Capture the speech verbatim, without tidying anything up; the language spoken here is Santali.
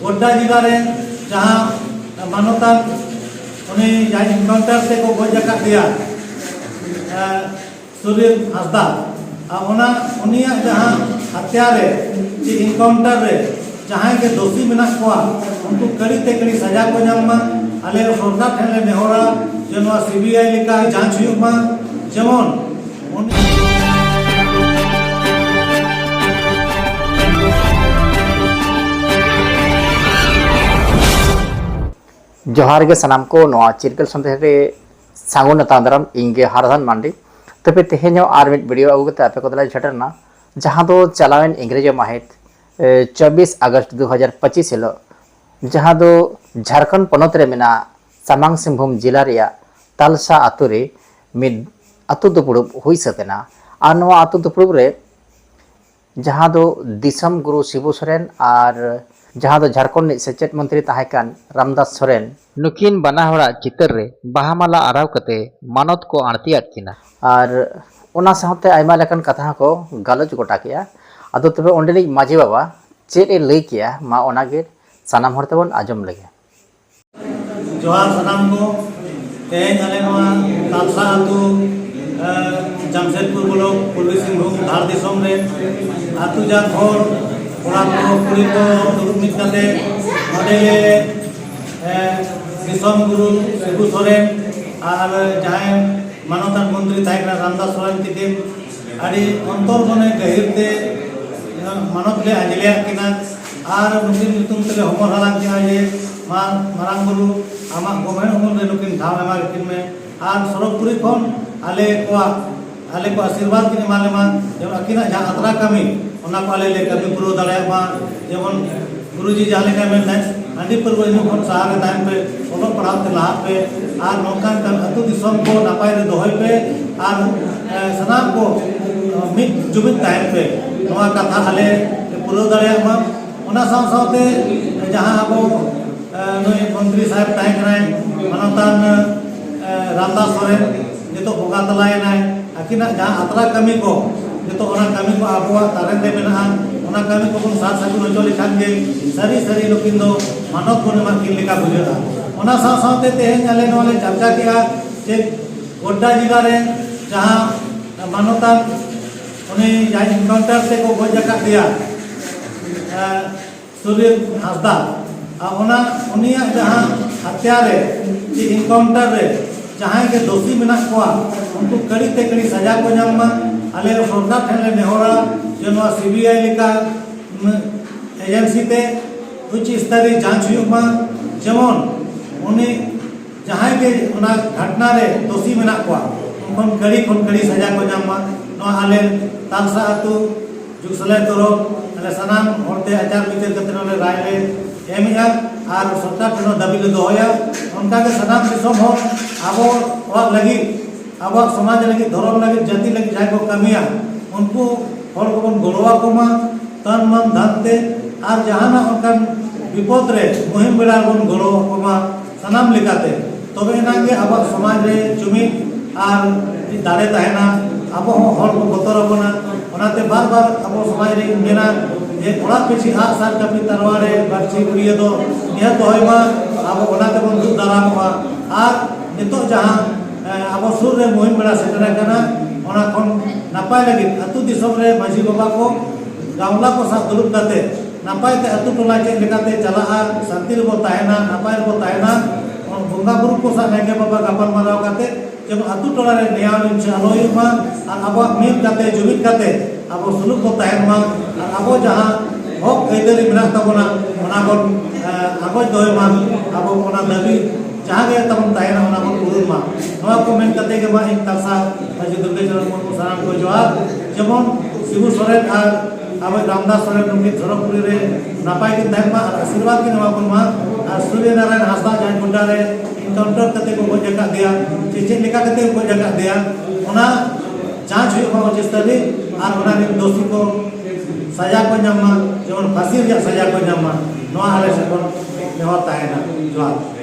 ᱜᱳᱰᱰᱟ ᱡᱮᱞᱟ ᱨᱮ ᱡᱟᱦᱟᱸ ᱢᱟᱱᱚᱛᱟᱱ, ᱩᱱᱤ ᱡᱟᱦᱟᱸᱭ ᱮᱱᱠᱟᱣᱩᱱᱴᱟᱨ ᱛᱮᱠᱚ ᱜᱚᱡ ᱟᱠᱟᱫ ᱫᱮᱭᱟ, ᱮ, ᱥᱩᱨᱤᱞ ᱦᱟᱸᱥᱫᱟ, ᱟᱨ ᱚᱱᱟ ᱩᱱᱤᱭᱟᱜ ᱡᱟᱦᱟᱸ ᱦᱟᱛᱭᱟ ᱨᱮ ᱪᱮ ᱮᱱᱠᱟᱣᱩᱱᱴᱟᱨ ᱨᱮ ᱡᱟᱦᱟᱸᱭ ᱜᱮ ᱫᱳᱥᱤ ᱢᱮᱱᱟᱜ ᱠᱚᱣᱟ, ᱩᱱᱠᱩ ᱠᱟᱹᱲᱤ ᱛᱮ ᱠᱟᱹᱲᱤ ᱥᱟᱡᱟ ᱠᱚ ᱧᱟᱢ ᱢᱟ᱾ ᱟᱞᱮ ᱥᱚᱨᱠᱟᱨ ᱴᱷᱮᱱ ᱞᱮ ᱱᱮᱦᱚᱨᱟ ᱡᱮ ᱱᱚᱣᱟ ᱥᱤᱵᱤᱟᱭ ᱞᱮᱠᱟ ᱡᱟᱸᱪ ᱦᱩᱭᱩᱜ ᱢᱟ, ᱡᱮᱢᱚᱱ ᱩᱱᱤ ᱡᱚᱦᱟᱨ ᱜᱮ ᱥᱟᱱᱟᱢ ᱠᱚ, ᱱᱚᱣᱟ ᱪᱤᱨᱜᱟᱹᱞ ᱥᱟᱸᱫᱮᱥ ᱨᱮ ᱥᱟᱹᱜᱩᱱ ᱟᱛᱟᱝ ᱫᱟᱨᱟᱢ᱾ ᱤᱧ ᱜᱮ ᱦᱟᱨᱟᱫᱷᱚᱱ ᱢᱟᱱᱰᱤ᱾ ᱛᱚᱵᱮ ᱛᱮᱦᱮᱧ ᱦᱚᱸ ᱟᱨ ᱢᱤᱫ ᱵᱷᱤᱰᱤᱭᱳ ᱟᱹᱜᱩ ᱠᱟᱛᱮ ᱟᱯᱮ ᱠᱚ ᱛᱟᱞᱟᱧ ᱥᱮᱴᱮᱨ ᱮᱱᱟ, ᱡᱟᱦᱟᱸ ᱫᱚ ᱪᱟᱞᱟᱣᱮᱱ ᱤᱝᱨᱮᱡᱤ ᱢᱟᱹᱦᱤᱛ, ᱮ, ᱪᱚᱵᱵᱤᱥ ᱟᱜᱚᱥᱴ ᱫᱩ ᱦᱟᱡᱟᱨ ᱯᱚᱸᱪᱤᱥ ᱦᱤᱞᱳᱜ, ᱡᱟᱦᱟᱸ ᱫᱚ ᱡᱷᱟᱲᱠᱷᱚᱸᱰ ᱯᱚᱱᱚᱛ ᱨᱮ ᱢᱮᱱᱟᱜ ᱥᱟᱢᱟᱝ ᱥᱤᱝᱵᱷᱩᱢ ᱡᱮᱞᱟ ᱨᱮᱭᱟᱜ ᱛᱟᱞᱥᱟ ᱟᱛᱳ ᱨᱮ ᱢᱤᱫ ᱟᱛᱳ ᱫᱩᱯᱲᱩᱵ ᱦᱩᱭ ᱥᱟᱹᱛ ᱮᱱᱟ᱾ ᱟᱨ ᱱᱚᱣᱟ ᱟᱛᱳ ᱫᱩᱯᱲᱩᱵ ᱨᱮ ᱡᱟᱦᱟᱸ ᱫᱚ ᱫᱤᱥᱚᱢ ᱜᱩᱨᱩ ᱥᱤᱵᱩ ᱥᱚᱨᱮᱱ ᱟᱨ ᱡᱟᱦᱟᱸ ᱫᱚ ᱡᱷᱟᱲᱠᱷᱚᱸᱰ ᱨᱤᱱᱤᱡ ᱥᱮᱪᱮᱫ ᱢᱚᱱᱛᱨᱤ ᱛᱟᱦᱮᱸ ᱠᱟᱱ ᱨᱟᱢᱫᱟᱥ ᱥᱚᱨᱮᱱ, ᱱᱩᱠᱤᱱ ᱵᱟᱱᱟ ᱦᱚᱲᱟᱜ ᱪᱤᱛᱟᱹᱨ ᱨᱮ ᱵᱟᱦᱟ ᱢᱟᱞᱟ ᱟᱨᱟᱣ ᱠᱟᱛᱮ ᱢᱟᱱᱚᱛ ᱠᱚ ᱟᱬᱛᱤᱭᱟᱫ ᱠᱤᱱᱟ᱾ ᱟᱨ ᱚᱱᱟ ᱥᱟᱶᱛᱮ ᱟᱭᱢᱟ ᱞᱮᱠᱟᱱ ᱠᱟᱛᱷᱟ ᱦᱚᱸᱠᱚ ᱜᱟᱞᱚᱪ ᱜᱚᱴᱟ ᱠᱮᱜᱼᱟ᱾ ᱟᱫᱚ ᱛᱚᱵᱮ ᱚᱸᱰᱮᱱᱤᱡ ᱢᱟᱹᱡᱷᱤ ᱵᱟᱵᱟ ᱪᱮᱫ ᱮ ᱞᱟᱹᱭ ᱠᱮᱜᱼᱟ, ᱢᱟ ᱚᱱᱟᱜᱮ ᱥᱟᱱᱟᱢ ᱦᱚᱲ ᱛᱮᱵᱚᱱ ᱟᱸᱡᱚᱢ ᱞᱮᱜᱮ᱾ ᱡᱚᱦᱟᱨ ᱥᱟᱱᱟᱢ ᱠᱚ᱾ ᱛᱮᱦᱮᱧ ᱟᱞᱮ ᱱᱚᱣᱟ ᱛᱟᱞᱥᱟ ᱟᱹᱛᱩ, ᱮ, ᱡᱟᱢᱥᱮᱫᱽᱯᱩᱨ ᱵᱞᱚᱠ, ᱯᱩᱨᱵᱤ ᱥᱤᱝᱵᱷᱩᱢ ᱫᱷᱟᱲ ᱫᱤᱥᱚᱢ ᱨᱮ ᱟᱹᱛᱩ ᱡᱟᱠ ᱦᱚᱲ, ᱠᱚᱲᱟ ᱠᱚ, ᱠᱩᱲᱤ ᱠᱚ ᱫᱩᱲᱩᱵ ᱢᱤᱫ ᱠᱟᱛᱮ ᱱᱚᱰᱮ ᱜᱮ, ᱮ, ᱫᱤᱥᱚᱢ ᱜᱩᱨᱩ ᱥᱤᱵᱩ ᱥᱚᱨᱮᱱ ᱟᱨ ᱡᱟᱦᱟᱸᱭ ᱢᱟᱱᱚᱛᱟᱱ ᱢᱚᱱᱛᱨᱤ ᱛᱟᱦᱮᱸ ᱠᱟᱱᱟ ᱨᱟᱢᱫᱟᱥ ᱥᱚᱨᱮᱱ ᱛᱤᱠᱤᱱ ᱟᱹᱰᱤ ᱚᱱᱛᱚᱨ ᱢᱚᱱᱮ ᱜᱟᱹᱦᱤᱨ ᱛᱮ ᱢᱟᱱᱚᱛ ᱞᱮ ᱟᱸᱡᱽᱞᱮᱭᱟᱫ ᱠᱤᱱᱟ᱾ ᱟᱨ ᱱᱩᱠᱤᱱ ᱧᱩᱛᱩᱢ ᱛᱮᱞᱮ ᱦᱚᱢᱚᱨ ᱦᱟᱞᱟᱝ ᱠᱮᱫᱼᱟ ᱡᱮ, ᱢᱟ ᱢᱟᱨᱟᱝ ᱵᱩᱨᱩ, ᱟᱢᱟᱜ ᱜᱚᱢᱮᱲ ᱩᱢᱩᱞ ᱨᱮ ᱱᱩᱠᱤᱱ ᱴᱷᱟᱶ ᱮᱢᱟ ᱠᱤᱱ ᱢᱮ᱾ ᱟᱨ ᱥᱚᱨᱚᱜᱽᱯᱩᱨᱤ ᱠᱷᱚᱱ ᱟᱞᱮ ᱠᱚᱣᱟᱜ, ᱟᱞᱮ ᱠᱚ ᱟᱥᱤᱨᱵᱟᱫᱽ ᱠᱤᱱ ᱮᱢᱟ ᱞᱮᱢᱟ, ᱡᱮᱢᱚᱱ ᱟᱹᱠᱤᱱᱟᱜ ᱡᱟᱦᱟᱸ ᱟᱛᱨᱟ ᱠᱟᱹᱢᱤ, ᱚᱱᱟ ᱠᱚ ᱟᱞᱮ ᱞᱮ ᱠᱟᱹᱢᱤ ᱯᱩᱨᱟᱹᱣ ᱫᱟᱲᱮᱭᱟᱜ ᱢᱟ᱾ ᱡᱮᱢᱚᱱ ᱜᱩᱨᱩᱡᱤ ᱡᱟᱦᱟᱸ ᱞᱮᱠᱟᱭ ᱢᱮᱱ ᱞᱮᱫ, ᱦᱟᱺᱰᱤ ᱯᱟᱹᱨᱣᱟᱹ ᱧᱩ ᱠᱷᱚᱱ ᱥᱟᱦᱟ ᱨᱮ ᱛᱟᱦᱮᱱ ᱯᱮ, ᱚᱞᱚᱜ ᱯᱟᱲᱦᱟᱣ ᱛᱮ ᱞᱟᱦᱟᱜ ᱯᱮ, ᱟᱨ ᱱᱚᱝᱠᱟᱱ ᱠᱟᱱ ᱟᱹᱛᱩ ᱫᱤᱥᱚᱢ ᱠᱚ ᱱᱟᱯᱟᱭ ᱨᱮ ᱫᱚᱦᱚᱭ ᱯᱮ, ᱟᱨ, ᱮ, ᱥᱟᱱᱟᱢ ᱠᱚ, ᱮ, ᱢᱤᱫ ᱡᱩᱢᱤᱫ ᱛᱟᱦᱮᱱ ᱯᱮ, ᱱᱚᱣᱟ ᱠᱟᱛᱷᱟ ᱟᱞᱮ ᱯᱩᱨᱟᱹᱣ ᱫᱟᱲᱮᱭᱟᱜ ᱢᱟ᱾ ᱚᱱᱟ ᱥᱟᱶ ᱥᱟᱶᱛᱮ ᱡᱟᱦᱟᱸ ᱟᱵᱚ, ᱮ, ᱱᱩᱭ ᱢᱚᱱᱛᱨᱤ ᱥᱟᱦᱮᱵᱽ ᱛᱟᱦᱮᱸ ᱠᱟᱱᱟᱭ, ᱢᱟᱱᱚᱛᱟᱱ, ᱮ, ᱨᱟᱢᱫᱟᱥ ᱥᱚᱨᱮᱱ, ᱱᱤᱛᱚᱜ ᱵᱚᱸᱜᱟ ᱛᱟᱞᱟᱭᱮᱱᱟᱭ᱾ ᱟᱹᱠᱤᱱᱟᱜ ᱡᱟᱦᱟᱸ ᱟᱛᱨᱟ ᱠᱟᱹᱢᱤ ᱠᱚ, ᱱᱤᱛᱚᱜ ᱚᱱᱟ ᱠᱟᱹᱢᱤ ᱠᱚ ᱟᱵᱚᱣᱟᱜ ᱛᱟᱨᱮᱱ ᱨᱮ ᱢᱮᱱᱟᱜᱼᱟ᱾ ᱚᱱᱟ ᱠᱟᱹᱢᱤ ᱠᱚᱵᱚᱱ ᱥᱟᱨ ᱥᱟᱹᱜᱩᱱ ᱦᱚᱪᱚ ᱞᱮᱠᱷᱟᱱ ᱜᱮ ᱥᱟᱹᱨᱤ ᱥᱟᱹᱨᱤ ᱱᱩᱠᱤᱱ ᱫᱚ ᱢᱟᱱᱚᱛ ᱵᱚᱱ ᱮᱢᱟ ᱠᱤᱱ ᱞᱮᱠᱟ ᱵᱩᱡᱷᱟᱹᱜᱼᱟ᱾ ᱚᱱᱟ ᱥᱟᱶ ᱥᱟᱶᱛᱮ ᱛᱮᱦᱮᱧ ᱟᱞᱮ ᱱᱚᱣᱟ ᱞᱮ ᱪᱟᱨᱪᱟ ᱠᱮᱜᱼᱟ ᱡᱮ ᱜᱳᱰᱰᱟ ᱡᱮᱞᱟ ᱨᱮ ᱡᱟᱦᱟᱸ ᱢᱟᱱᱚᱛᱟᱱ ᱩᱱᱤ ᱡᱟᱦᱟᱸᱭ ᱮᱱᱠᱟᱣᱩᱱᱴᱟᱨ ᱛᱮᱠᱚ ᱜᱚᱡ ᱟᱠᱟᱫ ᱫᱮᱭᱟ, ᱮ, ᱥᱩᱨᱮᱱ ᱦᱟᱸᱥᱫᱟ, ᱟᱨ ᱚᱱᱟ ᱩᱱᱤᱭᱟᱜ ᱡᱟᱦᱟᱸ ᱦᱟᱛᱭᱟ ᱨᱮ ᱥᱮ ᱮᱱᱠᱟᱣᱩᱱᱴᱟᱨ ᱨᱮ ᱡᱟᱦᱟᱸᱭ ᱜᱮ ᱫᱳᱥᱤ ᱢᱮᱱᱟᱜ ᱠᱚᱣᱟ, ᱩᱱᱠᱩ ᱠᱟᱹᱲᱤ ᱛᱮ ᱠᱟᱹᱲᱤ ᱥᱟᱡᱟ ᱠᱚ ᱧᱟᱢ ᱢᱟ᱾ ᱟᱞᱮ ᱥᱚᱨᱠᱟᱨ ᱴᱷᱮᱱ ᱞᱮ ᱱᱮᱦᱚᱨᱟ ᱡᱮ ᱱᱚᱣᱟ ᱥᱤ ᱵᱤ ᱟᱭ ᱞᱮᱠᱟ ᱮᱡᱮᱱᱥᱤ ᱛᱮ ᱩᱪᱪ ᱥᱛᱚᱨᱤᱭ ᱡᱟᱸᱪ ᱦᱩᱭᱩᱜ ᱢᱟ, ᱡᱮᱢᱚᱱ ᱩᱱᱤ ᱡᱟᱦᱟᱸᱭ ᱜᱮ ᱚᱱᱟ ᱜᱷᱟᱴᱱᱟ ᱨᱮ ᱫᱳᱥᱤ ᱢᱮᱱᱟᱜ ᱠᱚᱣᱟ, ᱩᱱᱠᱩ ᱠᱷᱚᱱ ᱠᱟᱹᱲᱤ ᱠᱷᱚᱱ ᱠᱟᱹᱲᱤ ᱥᱟᱡᱟ ᱠᱚ ᱧᱟᱢ ᱢᱟ᱾ ᱱᱚᱣᱟ ᱟᱞᱮ ᱛᱟᱞᱥᱟ ᱟᱹᱛᱩ ᱡᱩᱜᱽ ᱥᱟᱞᱟᱭ ᱛᱚᱨᱚᱯ ᱟᱞᱮ ᱥᱟᱱᱟᱢ ᱦᱚᱲᱛᱮ ᱟᱪᱟᱨ ᱵᱤᱪᱟᱹᱨ ᱠᱟᱛᱮ ᱱᱚᱰᱮ ᱨᱟᱭ ᱞᱮ ᱮᱢᱮᱜᱼᱟ ᱟᱨ ᱥᱚᱨᱠᱟᱨ ᱴᱷᱮᱱ ᱦᱚᱸ ᱫᱟᱹᱵᱤ ᱞᱮ ᱫᱚᱦᱚᱭᱟ᱾ ᱚᱱᱠᱟᱜᱮ ᱥᱟᱱᱟᱢ ᱫᱤᱥᱚᱢ ᱦᱚᱲ ᱟᱵᱚᱣᱟᱜ ᱞᱟᱹᱜᱤᱫ, ᱟᱵᱚᱣᱟᱜ ᱥᱚᱢᱟᱡᱽ ᱞᱟᱹᱜᱤᱫ, ᱫᱷᱚᱨᱚᱢ ᱞᱟᱹᱜᱤᱫ, ᱡᱟᱹᱛᱤ ᱞᱟᱹᱜᱤᱫ ᱡᱟᱦᱟᱸᱭ ᱠᱚ ᱠᱟᱹᱢᱤᱭᱟ, ᱩᱱᱠᱩ ᱦᱚᱲ ᱠᱚᱵᱚᱱ ᱜᱚᱲᱚ ᱟᱠᱚ ᱢᱟ, ᱛᱟᱱ ᱢᱟᱱ ᱫᱷᱟᱱ ᱛᱮ, ᱟᱨ ᱡᱟᱦᱟᱱᱟᱜ ᱚᱱᱠᱟᱱ ᱵᱤᱯᱚᱫ ᱨᱮ ᱢᱩᱦᱤᱢ ᱵᱮᱲᱟ ᱨᱮᱵᱚᱱ ᱜᱚᱲᱚ ᱟᱠᱚ ᱢᱟ ᱥᱟᱱᱟᱢ ᱞᱮᱠᱟᱛᱮ᱾ ᱛᱚᱵᱮ ᱮᱱᱟᱝ ᱜᱮ ᱟᱵᱚᱣᱟᱜ ᱥᱚᱢᱟᱡᱽ ᱨᱮ ᱡᱩᱢᱤᱫ ᱟᱨ ᱢᱤᱫ ᱫᱟᱲᱮ ᱛᱟᱦᱮᱱᱟ᱾ ᱟᱵᱚ ᱦᱚᱸ ᱦᱚᱲ ᱠᱚ ᱵᱚᱛᱚᱨ ᱟᱵᱚᱱᱟ᱾ ᱚᱱᱟᱛᱮ ᱵᱟᱨ ᱵᱟᱨ ᱟᱵᱚ ᱥᱚᱢᱟᱡᱽ ᱨᱮᱧ ᱢᱮᱱᱟ ᱡᱮ ᱚᱲᱟᱜ ᱯᱤᱪᱷᱤ ᱟᱜ ᱥᱟᱨ ᱠᱟᱹᱯᱤ ᱛᱟᱨᱣᱟ ᱨᱮ ᱵᱟᱹᱲᱥᱤ ᱵᱩᱲᱤᱭᱟᱹ ᱫᱚ ᱱᱤᱦᱟᱹᱛ ᱫᱚᱦᱚᱭ ᱢᱟ᱾ ᱟᱵᱚ ᱚᱱᱟ ᱛᱮᱵᱚᱱ ᱫᱩᱜ ᱫᱟᱨᱟᱢᱚᱜᱼᱟ᱾ ᱟᱨ ᱱᱤᱛᱚᱜ ᱡᱟᱦᱟᱸ, ᱮ, ᱟᱵᱚ ᱥᱩᱨ ᱨᱮ ᱢᱩᱦᱤᱢ ᱵᱮᱲᱟ ᱥᱮᱴᱮᱨ ᱟᱠᱟᱱᱟ, ᱚᱱᱟ ᱠᱷᱚᱱ ᱱᱟᱯᱟᱭ ᱞᱟᱹᱜᱤᱫ ᱟᱹᱛᱩ ᱫᱤᱥᱚᱢ ᱨᱮ ᱢᱟᱹᱡᱷᱤ ᱵᱟᱵᱟ ᱠᱚ, ᱜᱟᱶᱞᱟ ᱠᱚ ᱥᱟᱶ ᱫᱩᱲᱩᱵ ᱠᱟᱛᱮ ᱱᱟᱯᱟᱭ ᱛᱮ ᱟᱹᱛᱩ ᱴᱚᱞᱟ ᱪᱮᱫ ᱞᱮᱠᱟᱛᱮ ᱪᱟᱞᱟᱜᱼᱟ, ᱥᱟᱱᱛᱤ ᱨᱮᱵᱚ ᱛᱟᱦᱮᱱᱟ, ᱱᱟᱯᱟᱭ ᱨᱮᱵᱚ ᱛᱟᱦᱮᱱᱟ, ᱵᱚᱸᱜᱟ ᱵᱩᱨᱩ ᱠᱚ ᱥᱟᱶ ᱱᱟᱭᱠᱮ ᱵᱟᱵᱟ ᱜᱟᱯᱟᱞ ᱢᱟᱨᱟᱣ ᱠᱟᱛᱮ ᱡᱮᱢᱚᱱ ᱟᱹᱛᱩ ᱴᱚᱞᱟ ᱨᱮ ᱱᱮᱭᱟᱣ ᱱᱤᱝᱥᱟᱹ ᱟᱞᱚ ᱦᱩᱭᱩᱜ ᱢᱟ ᱟᱨ ᱟᱵᱚᱣᱟᱜ ᱢᱤᱫ ᱠᱟᱛᱮ ᱡᱩᱢᱤᱫ ᱠᱟᱛᱮ ᱟᱵᱚ ᱥᱩᱞᱩᱠ ᱵᱚ ᱛᱟᱦᱮᱱ ᱢᱟ ᱟᱨ ᱟᱵᱚ ᱡᱟᱦᱟᱸ ᱦᱚᱠ ᱟᱹᱭᱫᱟᱹᱨᱤ ᱢᱮᱱᱟᱜ ᱛᱟᱵᱚᱱᱟ ᱚᱱᱟ ᱵᱚᱱ, ᱮ, ᱟᱸᱜᱚᱪ ᱫᱚᱦᱚᱭ ᱢᱟ᱾ ᱟᱵᱚ ᱚᱱᱟ ᱫᱟᱹᱵᱤ ᱡᱟᱦᱟᱸ ᱜᱮ ᱛᱟᱵᱚᱱ ᱛᱟᱦᱮᱱᱟ ᱚᱱᱟ ᱵᱚᱱ ᱯᱩᱨᱩᱱ ᱢᱟ᱾ ᱱᱚᱣᱟ ᱠᱚ ᱢᱮᱱ ᱠᱟᱛᱮ ᱜᱮ ᱢᱟ ᱤᱧ ᱛᱟᱞᱥᱟ ᱢᱟᱹᱡᱷᱤ ᱫᱩᱨᱜᱟᱹ ᱪᱚᱨᱚᱱ ᱢᱩᱨᱢᱩ ᱥᱟᱱᱟᱢ ᱠᱚ ᱡᱚᱦᱟᱨ᱾ ᱡᱮᱢᱚᱱ ᱥᱤᱵᱩ ᱥᱚᱨᱮᱱ ᱟᱨ ᱟᱵᱚ ᱨᱟᱢᱫᱟᱥ ᱥᱚᱨᱮᱱ ᱱᱩᱠᱤᱱ ᱥᱚᱨᱚᱜᱽᱯᱩᱨᱤ ᱨᱮ ᱱᱟᱯᱟᱭ ᱠᱤᱱ ᱛᱟᱦᱮᱱ ᱢᱟ ᱟᱨ ᱟᱥᱤᱨᱵᱟᱫᱽ ᱠᱤᱱ ᱮᱢᱟ ᱵᱚᱱ ᱢᱟ᱾ ᱟᱨ ᱥᱩᱨᱭᱚ ᱱᱟᱨᱟᱭᱚᱱ ᱦᱟᱸᱥᱫᱟ ᱡᱟᱦᱟᱸᱭ ᱜᱚᱰᱰᱟ ᱨᱮ ᱮᱱᱠᱟᱣᱩᱱᱴᱟᱨ ᱠᱟᱛᱮ ᱠᱚ ᱜᱚᱡ ᱟᱠᱟᱫ ᱫᱮᱭᱟ, ᱪᱮ ᱪᱮᱫ ᱞᱮᱠᱟ ᱠᱟᱛᱮ ᱠᱚ ᱜᱚᱡ ᱟᱠᱟᱫ ᱫᱮᱭᱟ, ᱚᱱᱟ ᱡᱟᱸᱪ ᱦᱩᱭᱩᱜ ᱢᱟ ᱩᱪᱤᱛ ᱥᱛᱚᱨ ᱨᱮ᱾ ᱟᱨ ᱚᱱᱟ ᱨᱮᱱ ᱫᱳᱥᱤ ᱠᱚ ᱥᱟᱡᱟ ᱠᱚ ᱧᱟᱢ ᱢᱟ, ᱡᱮᱢᱚᱱ ᱯᱷᱟᱸᱥᱤ ᱨᱮᱭᱟᱜ ᱥᱟᱡᱟ ᱠᱚ ᱧᱟᱢ ᱢᱟ, ᱱᱚᱣᱟ ᱟᱞᱮ ᱥᱮᱫ ᱠᱷᱚᱱ ᱱᱮᱦᱚᱨ ᱛᱟᱦᱮᱱᱟ᱾ ᱡᱚᱦᱟᱨ᱾